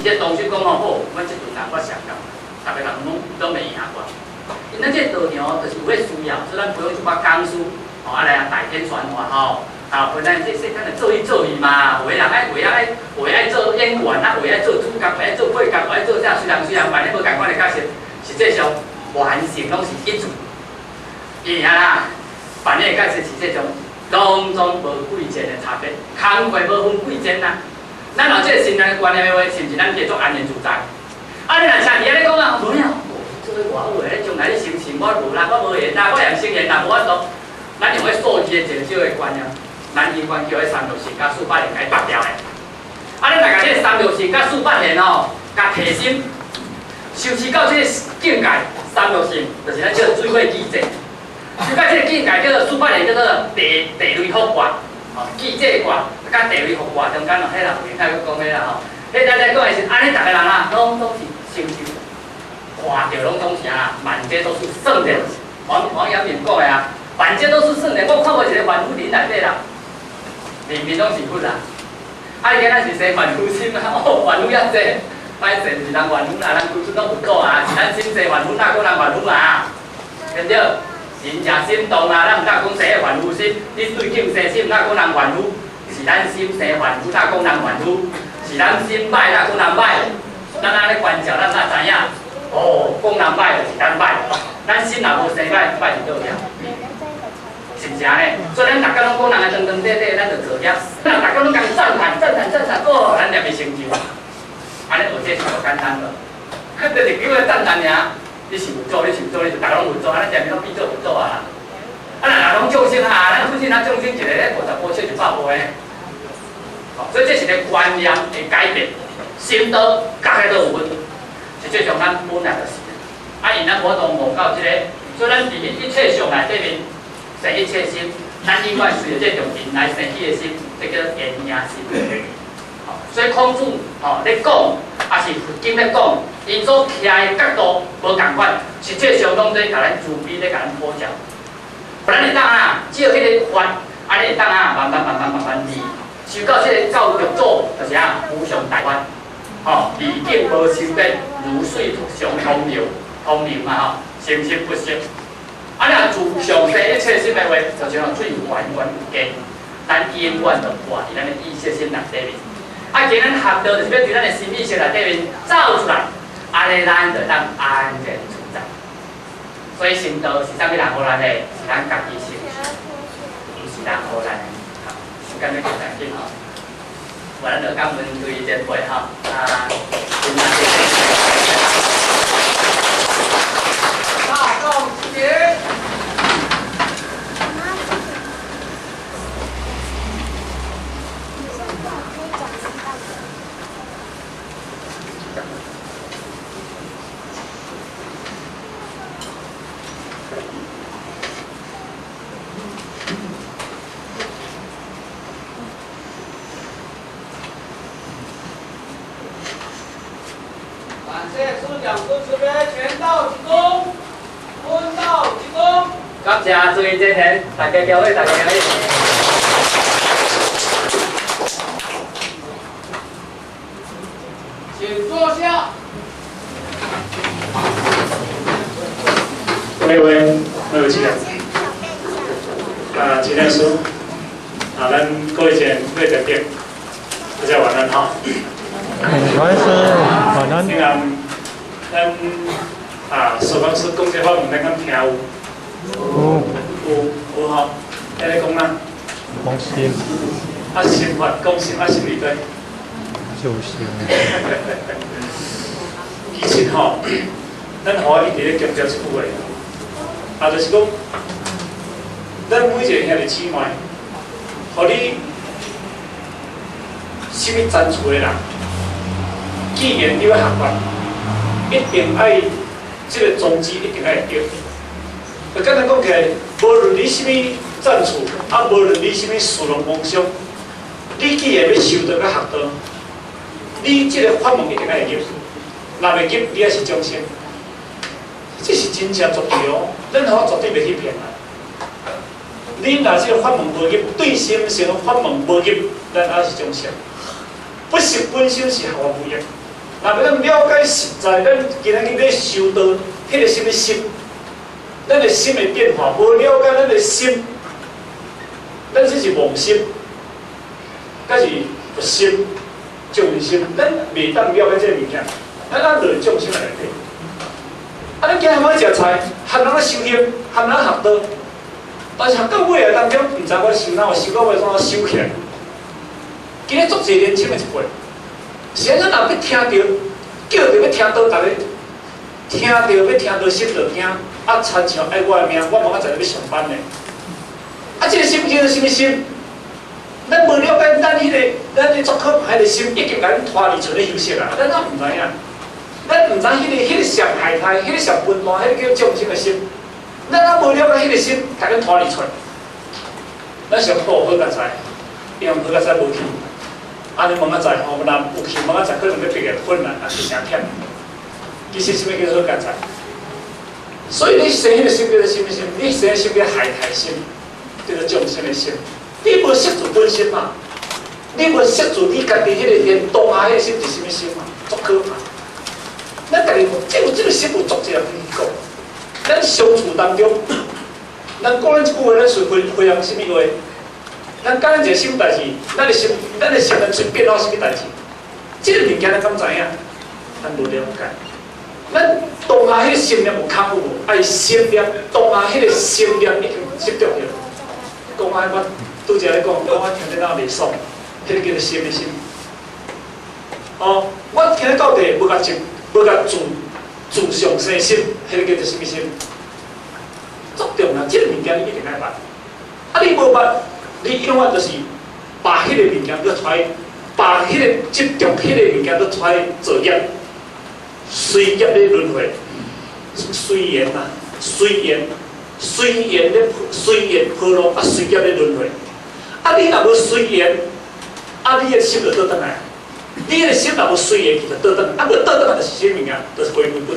這當時講吼好，阮這陣人我上到，逐个人攏袂贏我。因咱這個道場就是有彼需要，所以咱培養一寡講師，吼啊來啊大展玄話吼，啊，分咱這世間就做伊做伊嘛，有的人愛，有的愛，有的愛做演員，啊，有的愛做主角，有的愛做配角，有的愛做啥，雖然扮得無仝款的角色，實際上完成攏是一組。伊爾啦，扮演的角色實際上攏總無貴賤的差別，工課無分貴賤啊。咱有這個信念觀念的話，是毋是咱會足安然自在？啊，你若像佇按呢講啊，無影，做偌好的，將來你成神，我無啦，我無緣啦，我連成緣也無法度。咱用彼數字的減少的觀念，咱永遠叫彼三六四佮四百年共伊縛掉的。啊，你若共這三六四佮四百年吼，共提升，修持到這個境界，三六四就是咱叫水火既濟。修到這個境界叫做四百年，叫做地地雷復卦，吼，既濟卦佮地雷復卦中間哦，彼人有闲去講彼啦吼。彼咱咧講的是按呢，逐个人啊，攏總是成就，看著攏總是啊，滿街都是聖人。王王陽明講的啊，滿街都是聖人，我看無一个凡夫林內底啦，明明攏是佛啦。啊，你今仔是生凡夫心啊？哦，凡夫遐濟，歹勢毋是人凡夫啦，人規出攏佛祖啊，是咱心生凡夫，哪講人凡夫啊？對毋對？人誠心動啊，咱毋敢講生凡夫心，你對境生心，哪講人凡夫？是咱心生凡夫，哪講人凡夫？是咱心歹，哪講人歹？咱按呢觀照，咱哪知影？哦，講人歹就是咱歹，咱心若無生歹，歹佇佗去？是毋是按呢？所以咱逐工攏講人的長長短短，咱就造業。咱逐工攏共讚嘆、讚嘆、讚嘆，哦，咱念會成就。按呢學這是無簡單無？就是叫伊讚嘆爾，你是佛祖，你是佛祖，你是逐个攏佛祖，按呢念攏變做佛祖啊啦。啊，若攏眾生啊，咱本身咱眾生一个咧50步笑100步的。所以這是個觀念的改變，心道逐个都有分，實際上咱本來就是。啊，因咱無法度悟到這個，所以咱佇一切相內底面生一切心，咱永遠隨著這種因來生起的心，這叫緣影心。所以孔子吼咧講，抑是佛經咧講，𪜶所徛的角度無仝款，實際上攏咧共咱慈悲咧共咱普照。咱會當啊，照彼個法，按呢會當啊，慢慢慢慢慢慢練。修到這個到六祖，就是啊，無上大法，吼，二境無相別，如水常通流，通流嘛吼，生生不息。啊，若自上生一切心的話，就是講水源源有間，咱永遠就活佇咱的意識心內底面。啊，今咱學道就是欲佇咱的心意識內底面走出來，按呢咱就當安然自在。所以心道是啥物人予咱的？是咱家己成就，毋是人予咱的。好，時間要緊來緊吼，我咱就感恩對前輩吼，啊，真謝謝。大眾起。感謝師長主持的全道鞠躬，分道鞠躬。感謝諸位前賢，大家交會，大家交會。請坐下。各位，各位起來。啊，陳老師，啊，咱各位前各位代表，大家晚安哈。晚安，晚安。你看，咱啊，蘇講師講這話，毋知敢聽有？有。有有吼，彼咧講哪？講心。啊，心法講心，啊，心理對。就是。其實吼，咱互我一直咧強調一句話，啊，就是講，咱每一个兄弟姊妹，予你啥物層次的人，既然你欲學法，一定愛這個宗旨一定愛對。就簡單講起來，無論你啥物層次，啊，無論你啥物事論夢想，你既然欲修道、欲學道，你這個法門一定愛入。若袂入，你猶是眾生。這是真正絕對哦，咱互絕對袂去騙人。你若這個法門無入，對心性法門無入，咱猶是眾生。不識本身是學無益。若欲咱了解實在，咱今仔日咧修道，彼個啥物心，咱的心的變化，無了解咱的心，咱這是妄心，抑是佛心、眾生，咱袂當了解這个物件，咱按落眾生內底。啊，咱今日欲食菜，含人咧修行，含人學道，但是學到尾啊當中，毋知我修哪，修到尾怎啊修起來？今日足濟年輕的一輩，是按怎若欲聽著，叫著欲聽道，逐家聽著欲聽道，心就驚，啊，親像愛我的命，我明仔載欲上班呢。啊，這個心叫做啥物心？咱無了解咱彼個，咱咧足可怕彼個心，已經共咱拖離出咧休息啊！咱哪毋知影？咱毋知彼個上害態，彼個上笨蛋，彼個叫眾生的心。咱哪無了解彼個心，共咱拖離出來。咱上好好佳哉，因為好佳哉無去。按呢明仔載吼，若有去明仔載可能欲畢業困難，也是誠忝。其實啥物叫做好佳哉？所以你生彼個心叫做啥物心？你生的心叫害態心，叫做眾生的心。你無識住本心嘛？你無識住你家己彼個連當下彼個心是啥物心嘛？足可怕！咱家己這有這個心有足濟人去講。咱相處當中，人講咱一句話，咱隨回回應啥物話？咱講咱一個什麼代誌，咱的心，咱的心咱出變化啥物代誌？這個物件咱敢知影？咱無了解。咱當下彼個心念有空有無？愛心念當下彼個心念已經執著著。講啊，我拄才咧講，講我聽得哪袂爽，彼個叫做心的心。哦，我聽到底無共執，無共自自上生心，彼個叫做啥物心？足重要，這個物件你一定愛捌。啊，你無捌，你永遠就是把彼個物件閣揣，把彼個執著彼個物件閣揣造業，隨業咧輪迴，隨緣啊，隨緣，隨緣咧隨緣波浪啊，隨業咧輪迴。啊，你若無隨緣，啊，你的心就倒轉來。你的心若無隨緣，就倒轉，啊，無倒轉來就是啥物件？就是回歸本。